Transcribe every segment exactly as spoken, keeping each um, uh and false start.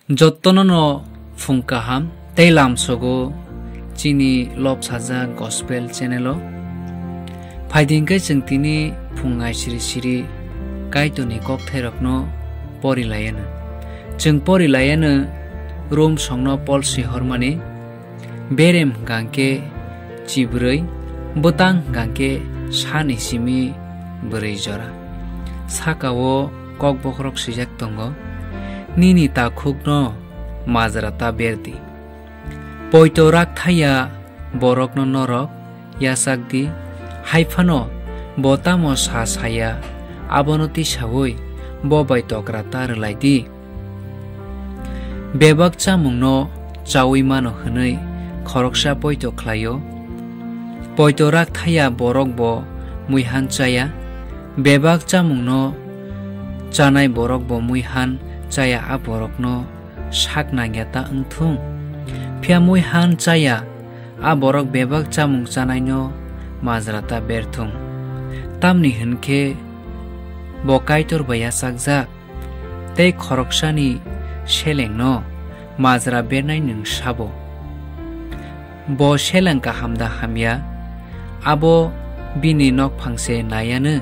Jottono no phung kaham tei lamsogo chini lobsajak Gospel channel o. Phaidi hwnkhe chwng tini phung nai siri siri Kaitorni kokthairokno pori lai anw. Chwng pori lai anw, Rom songno Pol swi hormani, berem hwnkha hwnkhe chibrwi, bwtang hwnkha hwnkhe sani simi bwrwi jora. Saka o kok bokhorok swijak tongo, "Nini takhukno majra ta ber di." Poito rak thaya borokno norok yachak di, hai phano bo tamo sa saya, abono tisaui bo bai tokra ta rwlai di. Bebak chamungno chaui mano hwnwi khoroksa poito khlai-o. Poito rak thaya borok bo muihan chaya, bebak chamungno chanai borok bo muihan chaya a borokno sak nangya ta wng thung. Phiya muihan chaya a borok bebak chamung chanaino majra ta ber thung. Tamni hwnkhe bo Kaitor bai yachakjak, tei khoroksani selengno majra bernai nwng sabo. Bo seleng kaham da hamya, abo bini nokphang se naiyanw.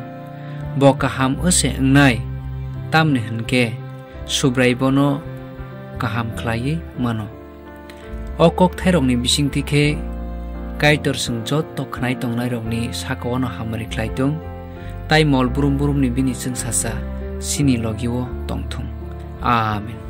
Bo kaham wse wngnai, tamni hwnkhe Subrai bono kaham khlaiwi mano. O kokthairokni bisingtwi khe Kaitor chwng joto khnai tongnairokni sakao'-no hamari khlai thung, tai mol brum brumni bini chwngsacha chini logi-o tong thung. Amen.